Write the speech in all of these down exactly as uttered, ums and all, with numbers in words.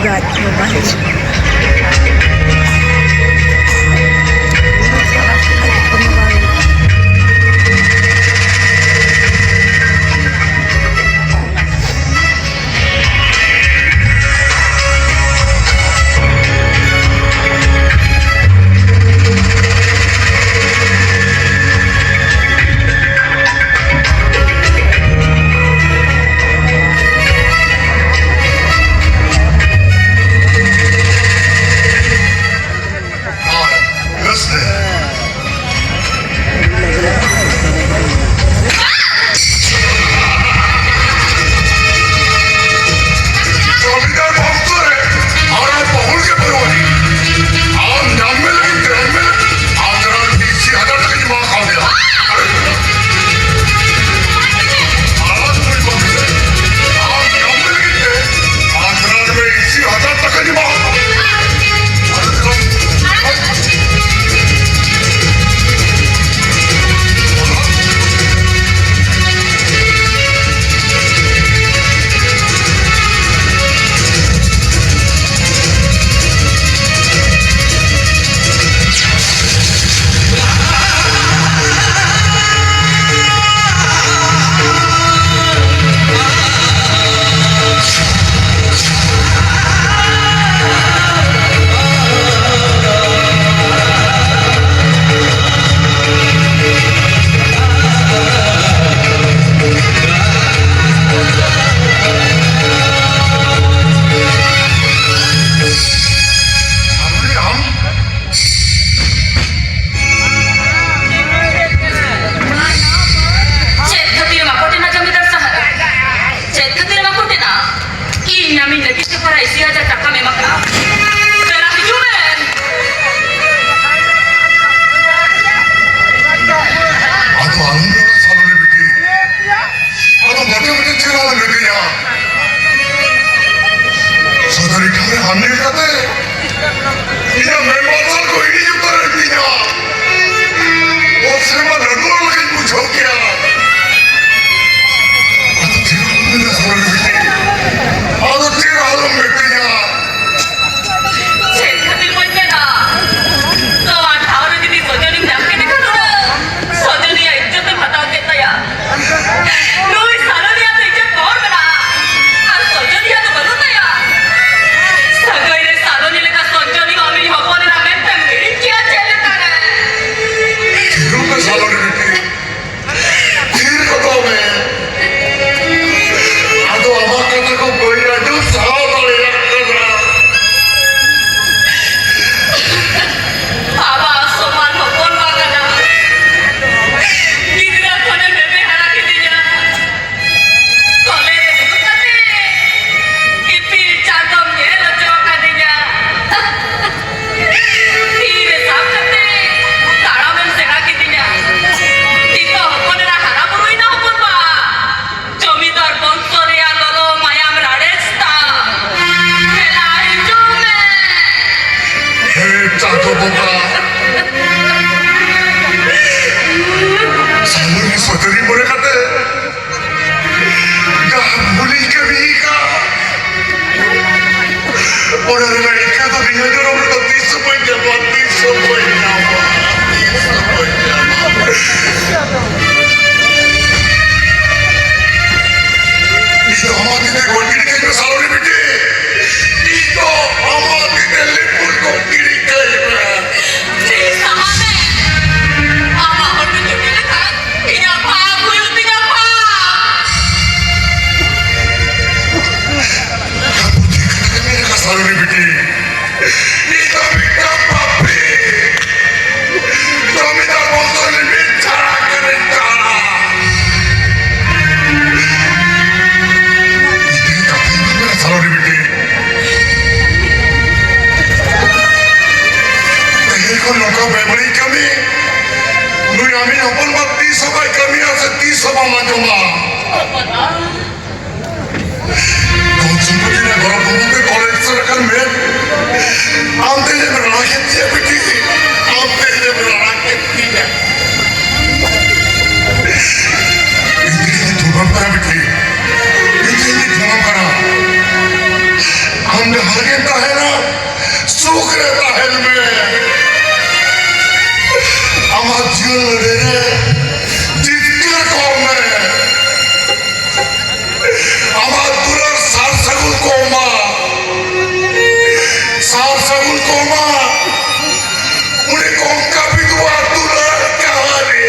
ᱜᱟᱡ ᱵᱟᱵᱟ᱾ ᱪᱟᱸᱫᱚ ᱵᱚᱸᱜᱟ, ᱥᱟᱞᱩᱨᱤ ᱥᱚᱛᱚᱨᱤ ᱢᱚᱱᱮ ᱠᱟᱛᱮ ᱡᱟᱦᱟᱸ ᱵᱷᱩᱞᱤᱧ ᱠᱟᱹᱢᱤ ᱟᱠᱟᱫ, ᱚᱱᱟ ᱨᱮᱱᱟᱜ ᱤᱠᱟᱹ ᱫᱚ ᱱᱤᱭᱟᱹ ᱡᱚᱱᱚᱢ ᱨᱮᱫᱚ ᱛᱤᱥ ᱦᱚᱸ ᱵᱟᱹᱧ ᱧᱟᱢᱟ, ᱛᱤᱥ ᱦᱚᱸ ᱵᱟᱹᱧ ᱧᱟᱢᱟ, ᱛᱤᱥ ᱦᱚᱸ ᱵᱟᱹᱧ ᱧᱟᱢᱟ᱾ ᱤᱧ ᱫᱚ ᱟᱢᱟᱜ ᱛᱤᱛᱮ ᱜᱚᱡ ᱜᱤᱰᱤ ᱠᱟᱹᱧ ᱢᱮ, ᱥᱟᱞᱩᱨᱤ ᱵᱤᱴᱤ᱾ ᱤᱧ ᱫᱚ ᱟᱢᱟᱜ ᱛᱤᱛᱮ ᱞᱤᱯᱩᱨ ᱠᱚ ᱜᱤᱰᱤ ᱠᱟᱹᱧ ᱢᱮ᱾ ᱪᱮᱫ ᱥᱟᱦᱟᱱᱮ? ᱟᱢᱟᱜ ᱦᱚᱴᱚᱜ ᱪᱩᱴᱤ ᱞᱮᱠᱷᱟᱱ ᱤᱧᱟᱹᱜ ᱯᱟᱯ ᱦᱩᱭᱩᱜ ᱛᱤᱧᱟ, ᱯᱟᱯ᱾ ᱥᱟᱞᱩᱨᱤ ᱵᱤᱴᱤ, ᱤᱧ ᱫᱚ ᱢᱤᱫᱴᱟᱝ ᱯᱟᱯᱤ᱾ ᱡᱚᱢᱤᱫᱟᱨ ᱵᱚᱝᱥᱚ ᱨᱤᱱᱤᱡ ᱢᱤᱫ ᱪᱷᱟᱲᱟ ᱠᱟᱹᱱᱟᱹᱧ, ᱪᱷᱟᱲᱟ᱾ ᱤᱧ ᱫᱚ ᱠᱟᱛᱷᱟᱧ ᱢᱮᱱᱟ, ᱥᱟᱞᱩᱨᱤ ᱵᱤᱴᱤ᱾ ᱛᱮᱦᱮᱧ ᱠᱷᱚᱱ ᱱᱚᱝᱠᱟ ᱵᱮᱵᱟᱹᱲᱤᱡ ᱠᱟᱹᱢᱤ, ᱱᱩᱭ ᱟᱢᱤᱡ ᱦᱚᱯᱚᱱ ᱵᱟ ᱛᱤᱥ ᱦᱚᱸ ᱵᱟᱭ ᱠᱟᱹᱢᱤᱭᱟ ᱥᱮ ᱛᱤᱥ ᱦᱚᱸ ᱵᱟᱢ ᱟᱸᱡᱚᱢᱟ᱾ ᱫᱷᱚᱱ ᱥᱚᱢᱯᱚᱛᱤ ᱨᱮᱱᱟᱜ ᱜᱚᱨᱚᱵ ᱦᱚᱯᱚᱱ ᱛᱮ ᱠᱚᱞᱮᱡᱽ ᱥᱮᱫ ᱟᱠᱟᱱ ᱢᱮ᱾ ᱟᱢ ᱛᱮ ᱡᱮᱢ ᱨᱟᱲᱟ ᱠᱮᱫ ᱛᱤᱧᱟ ᱵᱤᱴᱤ, ᱟᱢ ᱛᱮ ᱡᱮᱢ ᱨᱟᱲᱟ ᱠᱮᱫ ᱛᱤᱧᱟ᱾ ᱤᱧ ᱛᱮᱜᱮᱧ ᱫᱷᱩᱨᱟᱹᱢ ᱠᱟᱱᱟ ᱵᱤᱴᱤ, ᱤᱧ ᱛᱮᱜᱮᱧ ᱫᱷᱩᱨᱟᱹᱢ ᱠᱟᱱᱟ᱾ ᱟᱢ ᱡᱟᱦᱟᱸ ᱨᱮᱜᱮᱢ ᱛᱟᱦᱮᱱᱟ, ᱥᱩᱠ ᱨᱮ ᱛᱟᱦᱮᱱ ᱢᱮ᱾ ᱟᱢᱟᱜ ᱡᱤᱭᱚᱱ ᱞᱟᱹᱲᱦᱟᱹᱭ ᱨᱮ ᱡᱤᱛᱠᱟᱹᱨ ᱠᱚᱜ ᱢᱮ᱾ ᱟᱢᱟᱜ ᱫᱩᱞᱟᱹᱲ ᱥᱟᱨ ᱥᱟᱹᱜᱩᱱ ᱠᱚᱜ ᱢᱟ, ᱥᱟᱨ ᱥᱟᱹᱜᱩᱱ ᱠᱚᱜ ᱢᱟ᱾ ᱩᱱᱤ ᱠᱚᱝᱠᱟ ᱵᱤᱫᱩᱣᱟᱜ ᱫᱩᱞᱟᱹᱲ ᱠᱟᱹᱦᱱᱤ᱾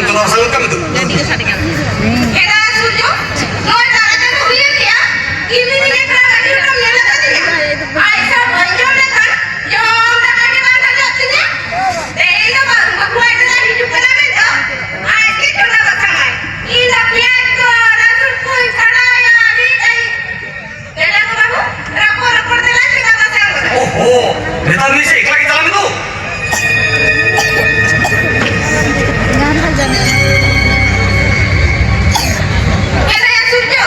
ᱪᱟᱞᱟᱣ ᱥᱟᱞ ᱠᱟᱱ ᱫᱚ᱾ ᱮᱨᱟ ᱥᱩᱨᱡᱚ, ᱱᱚᱜᱼᱚᱭ ᱛᱟᱨᱟ ᱪᱟᱸᱫᱚ ᱦᱩᱭᱮᱱ ᱜᱮᱭᱟ, ᱤᱧ ᱨᱤᱱ ᱮᱠᱞᱟ ᱜᱟᱹᱰᱤ ᱦᱚᱸ ᱧᱮᱞ ᱟᱠᱟᱫᱤᱧᱟ᱾ ᱟᱡ ᱥᱟᱶ ᱵᱟᱹᱧ ᱡᱚᱢ ᱞᱮᱠᱷᱟᱱ ᱡᱚᱢ ᱫᱟᱠᱟ ᱜᱮ ᱵᱟᱝ ᱦᱟᱡᱚᱜ ᱛᱤᱧᱟ᱾ ᱛᱮᱦᱮᱧ ᱫᱚ ᱵᱟᱹᱦᱩ ᱟᱡ ᱫᱟᱫᱟ ᱦᱤᱡᱩᱜ ᱠᱟᱱᱟ ᱢᱮᱱᱛᱮ ᱟᱡ ᱜᱮ ᱪᱚᱸᱫᱟ ᱵᱟᱥᱟᱝᱟᱭ᱾ ᱤᱧ ᱫᱚ ᱯᱮᱸᱭᱟᱡᱽ ᱠᱚ, ᱨᱟᱹᱥᱩᱱ ᱠᱚᱧ ᱪᱷᱟᱲᱟᱣᱮᱭᱟ, ᱨᱤᱫ ᱟᱹᱧ᱾ ᱫᱮᱞᱟ ᱜᱚ ᱵᱟᱹᱵᱩ, ᱨᱚᱯᱚᱲ ᱨᱚᱯᱚᱲ ᱛᱮᱞᱟᱝ ᱪᱚᱸᱫᱟ ᱵᱟᱥᱟᱝ ᱜᱚᱫᱟ᱾ ᱳᱦᱳ, ᱱᱮᱛᱟᱨ ᱱᱩᱭ ᱪᱮᱫ ᱮᱠᱞᱟ ᱜᱮ ᱪᱟᱞᱟᱣ ᱢᱮᱫᱚ? ᱮᱨᱟᱭᱟ ᱥᱩᱨᱡᱚ,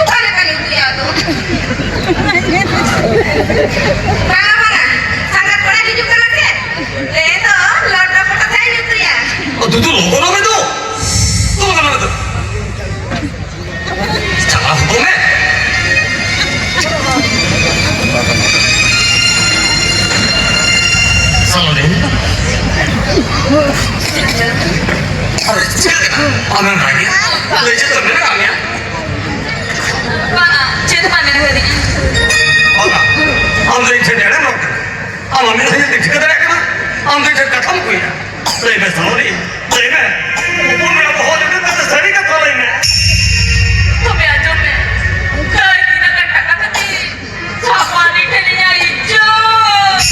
ᱚᱠᱟ ᱞᱮᱠᱟᱱ ᱩᱛᱩᱭᱟ ᱟᱫᱚ? ᱵᱟᱝᱟ, ᱵᱟᱝᱟ, ᱥᱟᱸᱜᱟᱛ ᱠᱚᱲᱟ ᱦᱤᱡᱩᱜ ᱠᱟᱱᱟ ᱥᱮ? ᱞᱟᱹᱭ ᱫᱚ ᱞᱚᱴᱟ ᱯᱚᱴᱟ ᱥᱟᱭ ᱩᱛᱩᱭᱟ᱾ ᱚ, ᱫᱩᱫᱩ, ᱞᱚᱜᱚᱱ ᱢᱮ ᱫᱚ᱾ ᱞᱚᱜᱚᱱ ᱢᱮ ᱫᱚ᱾ ᱪᱟᱞᱟᱣ ᱦᱚᱫᱚᱜ ᱢᱮ᱾ ᱥᱟᱞᱚᱱᱤ᱾ ᱟᱨ ᱪᱮᱫ ᱠᱟᱱᱟ? ᱟᱢᱮᱢ ᱨᱟᱜᱮᱫ? ᱞᱟᱹᱭ ᱪᱮᱫ ᱛᱮᱢ ᱢᱮᱱ ᱠᱟᱜ ᱢᱮᱭᱟ? ᱵᱟᱝᱟ, ᱪᱮᱫ ᱦᱚᱸ ᱵᱟᱝ ᱢᱮᱱ ᱦᱩᱭ ᱞᱮᱱᱟ᱾ ᱵᱟᱝᱟ, ᱟᱢ ᱫᱚ ᱤᱧ ᱴᱷᱮᱱ ᱮᱲᱮᱢ ᱨᱚᱲ ᱠᱟᱱᱟ᱾ ᱟᱢ ᱟᱢᱤᱱ ᱥᱟᱶ ᱴᱷᱤᱠᱟᱹ ᱫᱟᱲᱮᱭᱟᱜ ᱠᱟᱱᱟ? ᱟᱢ ᱫᱚ ᱤᱧ ᱴᱷᱮᱱ ᱠᱟᱛᱷᱟᱢ ᱠᱩᱭᱟ? ᱞᱟᱹᱭ ᱢᱮ ᱥᱟᱣᱨᱤ, ᱞᱟᱹᱭ ᱢᱮ᱾ ᱦᱚᱯᱚᱱ ᱢᱮ ᱵᱚᱦᱚᱜ ᱞᱮᱵᱮᱫ ᱠᱟᱛᱮ ᱥᱟᱹᱨᱤ ᱠᱟᱛᱷᱟ ᱞᱟᱹᱭ ᱢᱮ᱾ ᱛᱚᱵᱮ ᱟᱸᱡᱚᱢ ᱢᱮ, ᱠᱟᱹᱭ ᱛᱤᱱᱟᱹᱜ ᱜᱟᱱ ᱴᱟᱠᱟ ᱠᱷᱟᱹᱛᱤᱨ ᱡᱟᱯᱟᱱᱤ ᱴᱷᱮᱱ ᱤᱧᱟᱹᱜ ᱤᱡᱽᱡᱚᱛ᱾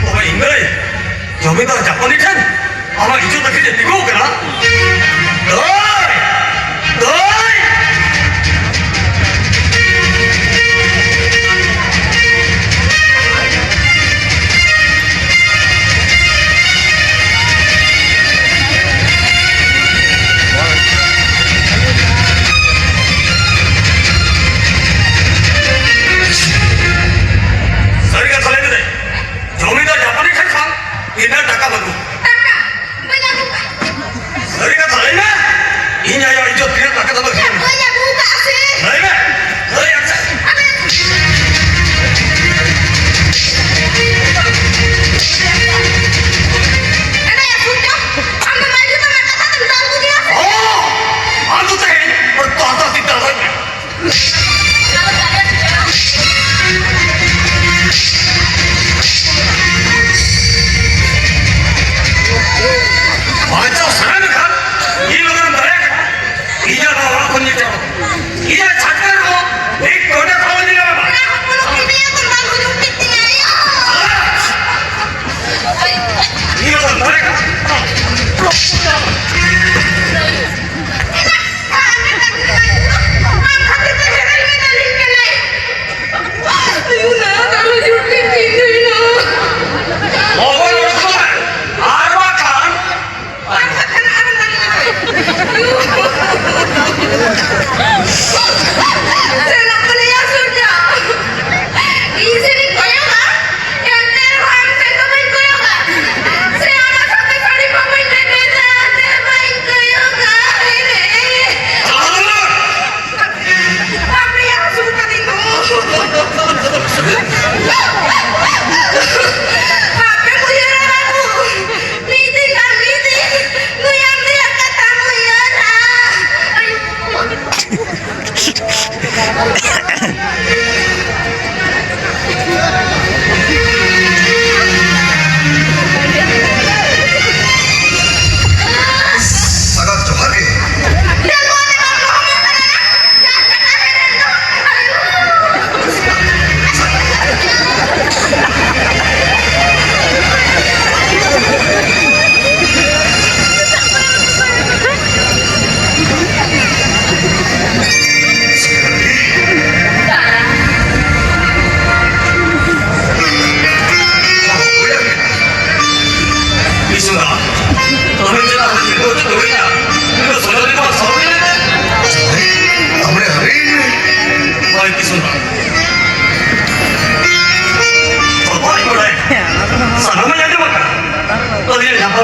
ᱛᱚᱵᱮ ᱤᱧ ᱫᱚ ᱡᱚᱢᱤᱫᱟᱨ ᱡᱟᱯᱟᱱᱤ ᱴᱷᱮᱱ ᱟᱢᱟᱜ ᱤᱡᱽᱡᱚᱛ ᱟᱹᱠᱷᱨᱤᱧ ᱮ ᱛᱤᱸᱜᱩ ᱠᱟᱱᱟ? ᱫᱟᱹᱭ! ᱫᱟᱹᱭ! ᱥᱟᱹᱨᱤ ᱠᱟᱛᱷᱟ ᱞᱟᱹᱭ ᱢᱮ ᱫᱟᱹᱭ, ᱡᱚᱢᱤᱫᱟᱨ ᱡᱟᱯᱟᱱᱤ ᱴᱷᱮᱱ ᱠᱷᱟᱱ ᱤᱱᱟᱹ ᱴᱟᱠᱟ ᱵᱟᱹᱱᱩᱜ᱾ ᱴᱟᱠᱟ? ᱵᱟᱹᱧ ᱟᱹᱜᱩ ᱠᱟᱜᱼᱟ᱾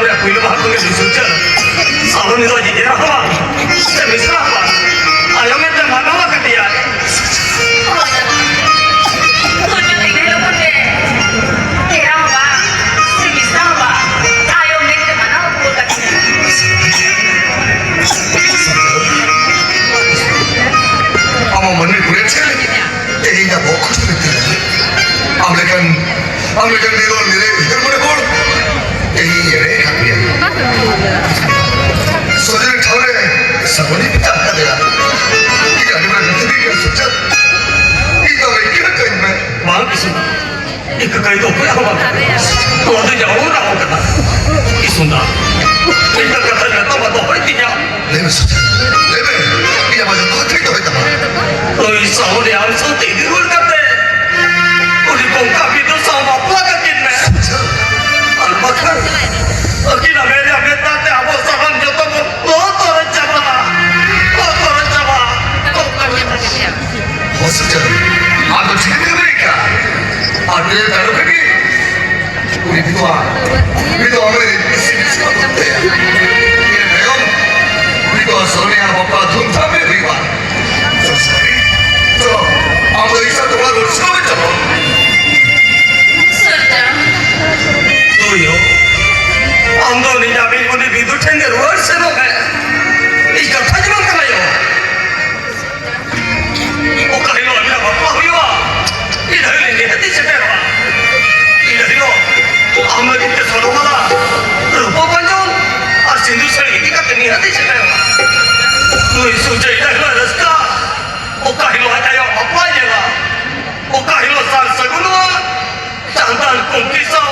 ᱨᱮᱭᱟᱜ ᱯᱩᱭᱞᱩ ᱢᱟᱦᱟ ᱠᱷᱚᱱ ᱜᱮ ᱥᱩᱨᱡᱟᱹ ᱥᱟᱞᱚᱱᱤ ᱫᱚ ᱟᱡ ᱮᱨᱟ ᱦᱚᱸ ᱥᱮ ᱢᱤᱥᱨᱟ ᱦᱚᱸ ᱟᱭᱳ ᱢᱮᱱᱛᱮ ᱢᱟᱱᱟᱣ ᱟᱠᱟᱫᱮᱭᱟᱭ᱾ ᱥᱩᱨᱡᱟᱹ ᱫᱚ ᱤᱱᱟᱹ ᱦᱤᱞᱳᱜ ᱠᱷᱚᱱ ᱜᱮ ᱮᱨᱟ ᱦᱚᱸ ᱵᱟᱝ ᱥᱮ ᱢᱤᱥᱨᱟ ᱦᱚᱸ ᱵᱟᱝ, ᱟᱭᱳ ᱢᱮᱱᱛᱮ ᱢᱟᱱᱟᱣ ᱟᱹᱜᱩ ᱟᱠᱟᱫᱮᱭᱟᱭ᱾ ᱟᱢ ᱢᱟᱹᱱᱢᱤ ᱠᱩᱲᱤ ᱴᱷᱮᱱ ᱛᱮᱦᱮᱧ ᱟᱵᱚ ᱠᱷᱩᱥᱤ ᱞᱟᱹᱠᱛᱤ ᱠᱟᱱᱟ᱾ ᱟᱢ ᱞᱮᱠᱟᱱ, ᱟᱢ ᱞᱮᱠᱟᱱ ᱱᱤᱨᱚᱲ ᱱᱤᱨᱟᱹᱭ ᱩᱭᱦᱟᱹᱨ ᱢᱚᱱᱮ ᱦᱚᱲ ᱛᱮᱦᱮᱧ ᱮᱲᱮ ᱟᱠᱟᱫ ᱢᱮᱭᱟ᱾ ᱥᱚᱡᱚᱱ ᱴᱷᱟᱶ ᱨᱮ ᱥᱟᱹᱜᱩᱱᱤ ᱢᱮᱛᱟ ᱟᱠᱟᱫᱮᱭᱟ᱾ ᱤᱧ ᱟᱹᱰᱤ ᱢᱟᱨᱟᱝ ᱜᱟᱛᱮ ᱜᱮ ᱠᱟᱱᱟ ᱥᱚᱡᱚᱱ᱾ ᱤᱧ ᱫᱚ ᱨᱮᱸᱜᱮᱡ ᱠᱟᱹᱧ ᱢᱮ᱾ ᱵᱟᱝ ᱠᱤᱥᱩ᱾ ᱤᱧ ᱠᱟᱹᱠᱟᱹᱭ ᱫᱚ ᱚᱠᱚᱭᱟᱜ ᱦᱚᱸ ᱵᱟᱝ ᱠᱟᱱᱟ᱾ ᱱᱚᱣᱟ ᱫᱚ ᱡᱟᱹᱨᱩᱲ ᱨᱟᱜ ᱠᱟᱱᱟ᱾ ᱤᱥᱩᱱ ᱫᱟ, ᱤᱧ ᱫᱚ ᱠᱟᱛᱷᱟ ᱡᱚᱛᱚ ᱵᱟᱫᱚ ᱦᱚᱭ ᱛᱤᱧᱟ᱾ ᱞᱟᱹᱭ ᱢᱮ ᱥᱚᱡᱚᱱ, ᱞᱟᱹᱭ ᱢᱮ᱾ ᱤᱧᱟᱜ ᱢᱟ ᱡᱚᱛᱚ ᱠᱟᱛᱷᱟᱧ ᱫᱚᱦᱚᱭ ᱛᱟᱢᱟ᱾ ᱱᱩᱭ ᱥᱟᱶ ᱨᱮ ᱟᱢ ᱥᱟᱶᱛᱮ ᱤᱫᱤ ᱨᱩᱣᱟᱹᱲ ᱠᱟᱛᱮ, ᱩᱱᱤ ᱵᱚᱸᱜᱟ ᱵᱤᱫᱩ ᱥᱟᱶ ᱵᱟᱯᱞᱟ ᱠᱟᱹᱠᱤᱱ ᱢᱮ᱾ ᱥᱚᱡᱚᱱ᱾ ᱟᱨ ᱵᱟᱠᱷᱟᱱ, ᱟᱹᱠᱤᱱᱟᱜ ᱢᱮᱫ ᱨᱮᱭᱟᱜ ᱢᱮᱫ ᱫᱟᱜ ᱛᱮ ᱟᱵᱚ ᱥᱟᱱᱟᱢ ᱡᱚᱛᱚ ᱵᱚᱱ ᱞᱚᱦᱚᱫ ᱛᱚᱨᱚᱡ ᱪᱟᱵᱟᱜᱼᱟ᱾ ᱞᱚᱦᱚᱫ ᱛᱚᱨᱚᱡ ᱪᱟᱵᱟᱜᱼᱟ᱾ ᱦᱚᱸ ᱥᱚᱡᱚᱱ, ᱟᱢ ᱫᱚ ᱴᱷᱤᱠ ᱜᱮᱢ ᱞᱟᱹᱭ ᱠᱟᱜᱼᱟ᱾ ᱟᱨ ᱱᱤᱭᱟᱹ ᱛᱟᱭᱱᱚᱢ ᱨᱮᱜᱮ ᱩᱱᱤ ᱵᱤᱫᱷᱣᱟ, ᱵᱤᱫᱷᱣᱟ ᱢᱮᱨᱮ ᱤᱥᱤ ᱵᱤᱥᱤ ᱠᱚ ᱛᱮ᱾ ᱤᱱᱟᱹ ᱛᱟᱭᱚᱢ ᱩᱱᱤ ᱫᱚ ᱥᱚᱨᱱᱤᱭᱟ ᱵᱟᱯᱞᱟ ᱫᱷᱩᱢᱫᱷᱟᱢ ᱨᱮ ᱦᱩᱭᱩᱜᱼᱟ᱾ ᱛᱚ ᱥᱚᱨᱱᱤ, ᱛᱚ ᱟᱢ ᱫᱚ ᱤᱧ ᱥᱟᱶ ᱛᱚᱯᱟ ᱨᱩᱣᱟᱹᱲ ᱥᱟᱱᱟ ᱢᱮ ᱛᱟᱢᱟ᱾ ᱥᱚᱨᱡᱟ᱾ ᱫᱩᱭᱳ, ᱟᱢ ᱫᱚ ᱩᱱᱤ ᱡᱟᱢᱤᱱ ᱩᱱᱤ ᱵᱤᱫᱩ ᱴᱷᱮᱱ ᱜᱮ ᱨᱩᱣᱟᱹᱲ ᱥᱮᱱᱚᱜ ᱢᱮ᱾ ᱤᱧ ᱠᱟᱛᱷᱟ ᱜᱮ ᱵᱟᱝ ᱠᱟᱱᱟ ᱭᱳ᱾ ᱚᱠᱟ ᱦᱤᱞᱳᱜ ᱟᱹᱵᱤᱱᱟᱜ ᱵᱟᱯᱞᱟ ᱦᱩᱭᱩᱜᱼᱟ, ᱤᱱᱟᱹ ᱦᱤᱞᱳᱜ ᱱᱤᱦᱟᱹᱛ ᱤᱧ ᱥᱮᱴᱮᱨᱚᱜᱼᱟ᱾ ᱤᱱᱟᱹ ᱦᱤᱞᱳᱜ ᱟᱢ ᱞᱟᱹᱜᱤᱫ ᱛᱮ ᱥᱚᱨᱚᱢᱟᱞᱟ, ᱨᱩᱯᱟᱹ ᱯᱟᱸᱡᱚᱱ ᱟᱨ ᱥᱤᱸᱫᱩᱨ ᱥᱟᱹᱲᱤ ᱤᱫᱤ ᱠᱟᱛᱮ ᱱᱤᱦᱟᱹᱛ ᱤᱧ ᱥᱮᱴᱮᱨᱚᱜᱼᱟ᱾ ᱱᱩᱭ ᱥᱩᱨᱡᱟᱹ ᱤᱱᱟᱹ ᱦᱤᱞᱳᱜ ᱨᱟᱹᱥᱠᱟᱹ, ᱚᱠᱟ ᱦᱤᱞᱳᱜ ᱟᱡ ᱟᱭᱳ ᱵᱟᱯᱞᱟᱭ ᱧᱮᱞᱟ, ᱚᱠᱟ ᱦᱤᱞᱳᱜ ᱥᱟᱨ ᱥᱟᱹᱜᱩᱱᱚᱜᱼᱟ, ᱪᱟᱸᱫᱟᱱ ᱠᱩᱝᱠᱤ ᱥᱟᱶ